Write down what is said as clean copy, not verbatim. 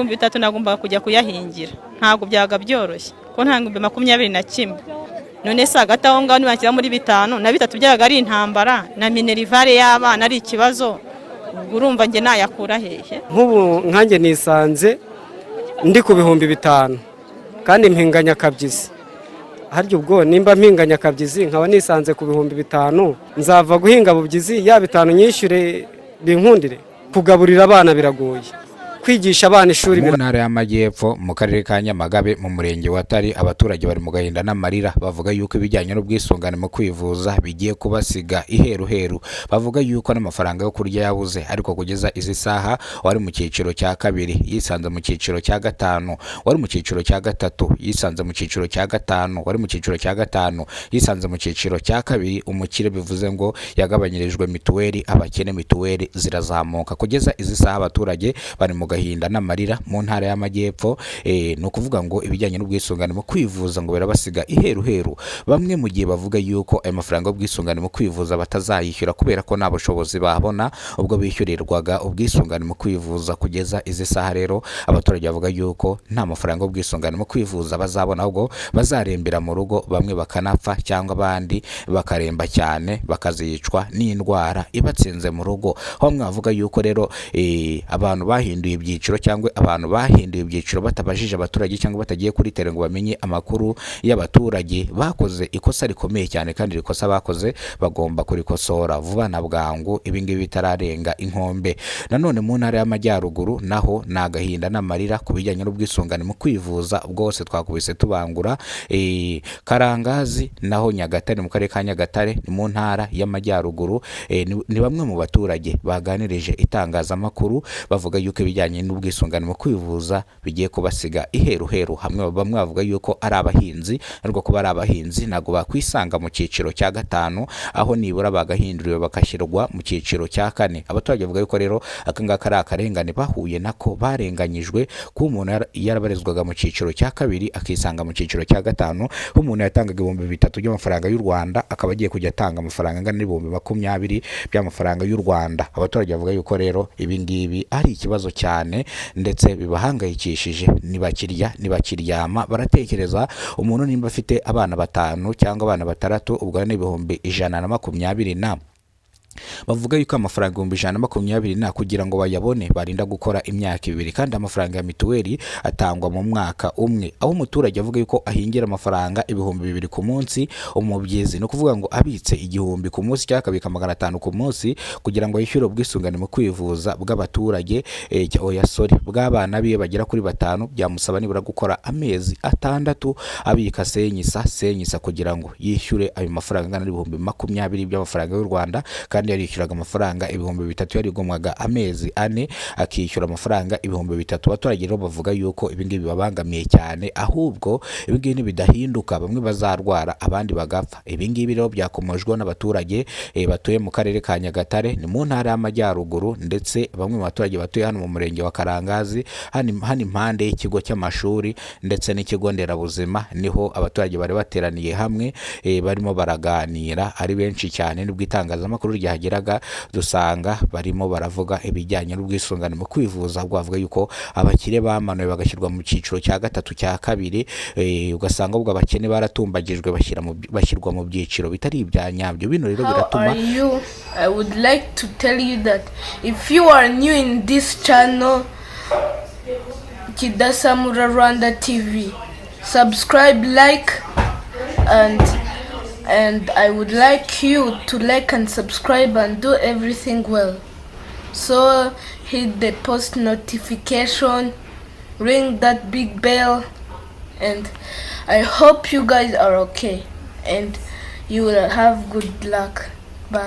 3000 nagombaga kujya kuyahingira, ntabwo byaga byoroshye ko nta 21,000. None se hagati aho ngaho nibashyira muri bitanu na bitatu byabaga ari intambara, na minerval y'abana ari ikibazo, ubwo urumva njye nayakura hehe? Nk'ubu nkanjye nisanze ndi ku 5000 kandi mpinganya akabyizi. Harya ubwo nimba mpinganya akabyizi, nkaba nisanze ku 5000, nzava guhinga bubyizi ya bitanu nyishyure binkundire? Kugaburira abana biragoye, kwigisha abana ishuri. Mu ntara y'Amajyepfo, mu karere ka Nyamagabe, mu murenge wa Tari, abaturage bari mu gahinda n'amarira. Bavuga yuko ibijyanye n'ubwisungane mu kwivuza bigiye kubasiga iheruheru. Bavuga yuko n'amafaranga yo kurya yabuze, ariko kugeza izi saha wari mu cyiciro cya kabiri yisanze mu cyiciro cya gatanu, wari mu cyiciro cya gatatu yisanze mu cyiciro cya gatanu, wari mu cyiciro cya gatanu yisanze mu cyiciro cya kabiri. Umukire bivuze ngo yagabanyirijwe mituweli, abakene mituweli zirazamuka. Kugeza izi saha abaturage bari mu gahinda n'amarira mu ntara y'Amajyepfo. Ni ukuvuga ngo ibijyanye n'ubwisungane mu kwivuza ngo birabasiga iheruheru. Bamwe mu gihe bavuga yuko ayo mafaranga y'ubwisungane mu kwivuza batazayishyura kubera ko nta bushobozi babona ubwo bishyurirwaga ubwisungane mu kwivuza. Kugeza izi saha rero abaturage bavuga yuko nta mafaranga y'ubwisungane mu kwivuza bazabona, ahubwo bazarembera mu rugo, bamwe bakanapfa cyangwa abandi bakaremba cyane bakazicwa n'indwara ibatsinze mu rugo. Aho bamwe bavuga yuko rero abantu bahinduye ibyiciro, cyangwa abantu bahinduye ibyiciro batabajije abaturage cyangwa batagiye kuri terrain ngo bamenye amakuru y'abaturage, bakoze ikosa rikomeye cyane, kandi iri kosa bakoze bagomba kurikosora vuba na bwangu, ibi ngibi bitararenga inkombe. Nanone mu ntara y'Amajyaruguru naho ni agahinda n'amarira ku bijyanye n'ubwisungane mu kwivuza bwose twakubise tubangura. Karangazi naho Nyagatare, mu karere ka Nyagatare, ni mu ntara y'Amajyaruguru. Ni bamwe mu baturage baganirije itangazamakuru bavuga yuko ibijyanye n'ubwisungane mu kwivuza bigiye kubasiga iheruheru. Hamwe bamwe bavuga yuko ari abahinzi, ariko kuba ari abahinzi ntabwo bakwisanga mu cyiciro cya gatanu, aho nibura bagahinduriwe bagashyirwa mu cyiciro cya kane. Abaturage bavuga yuko rero aka ngaka ari akarengane bahuye nako, barenganyijwe kuba umuntu yarabarizwaga mu cyiciro cya kabiri akisanga mu cyiciro cya gatanu, aho umuntu yatangaga 3000 by'amafaranga y'u Rwanda akaba agiye kujya atanga amafaranga angana n'20,000 by'amafaranga y'u Rwanda. Abaturage bavuga yuko rero ibi ngibi ari ikibazo cyane ndetse bibahangayikishije, ntibakirya, ntibakiryama, baratekereza. Umuntu nimba afite abana batanu cyangwa abana batandatu, ubwo ni 120,000 na bavuga yuko amafaranga 120,000 na kugira ngo bayabone barinda gukora imyaka 2, kandi amafaranga ya mituweli atangwa mu mwaka umwe, aho umuturage avuga yuko ahingira amafaranga 2000 ku munsi umubyizi, ni ukuvuga ngo abitse 1000 ku munsi cyangwa akabika 500 ku munsi kugira ngo yishyure ubwisungane mu kwivuza bw'abaturage, oya sorry, bw'abana biwe bagera kuri batanu, byamusaba nibura gukora amezi 6 abika senyisa senyisa kugira ngo yishyure ayo mafaranga angana n'20,000 by'amafaranga y'u Rwanda. Kandi yarishyuraga amafaranga 3000, yarigomwaga amezi 4 akishyura amafaranga 3000. Abaturage rero bavuga yuko ibi ngibi bibabangamiye cyane, ahubwo ibi ngibi nibidahinduka bamwe bazarwara abandi bagapfa. Ibi ngibi rero byakomojweho n'abaturage batuye mu karere ka Nyagatare, ni mu ntara y'Amajyaruguru, ndetse bamwe mu baturage batuye hano mu murenge wa Karangazi, hano impande y'ikigo cy'amashuri ndetse n'ikigo nderabuzima, niho abaturage bari bateraniye hamwe, barimo baraganira ari benshi cyane. Nibwo itangazamakuru ryahageraga dusanga barimo baravuga ibijyanye n'ubwisungane mu kwivuza, ubwo bavuga yuko abakire bamanuwe bagashyirwa mu cyiciro cya gatatu, cya kabiri, ugasanga ubwo abakene baratumbagijwe, bashyirwa mu byiciro bitari ibya nyabyo. Bino rero How biratuma are you? I would like to tell you that if you are new in this channel, Kidasamura Rwanda TV, subscribe, like, and I would like you to like and subscribe and do everything well. So hit the post notification, ring that big bell, and I hope you guys are okay and you will have good luck. Bye.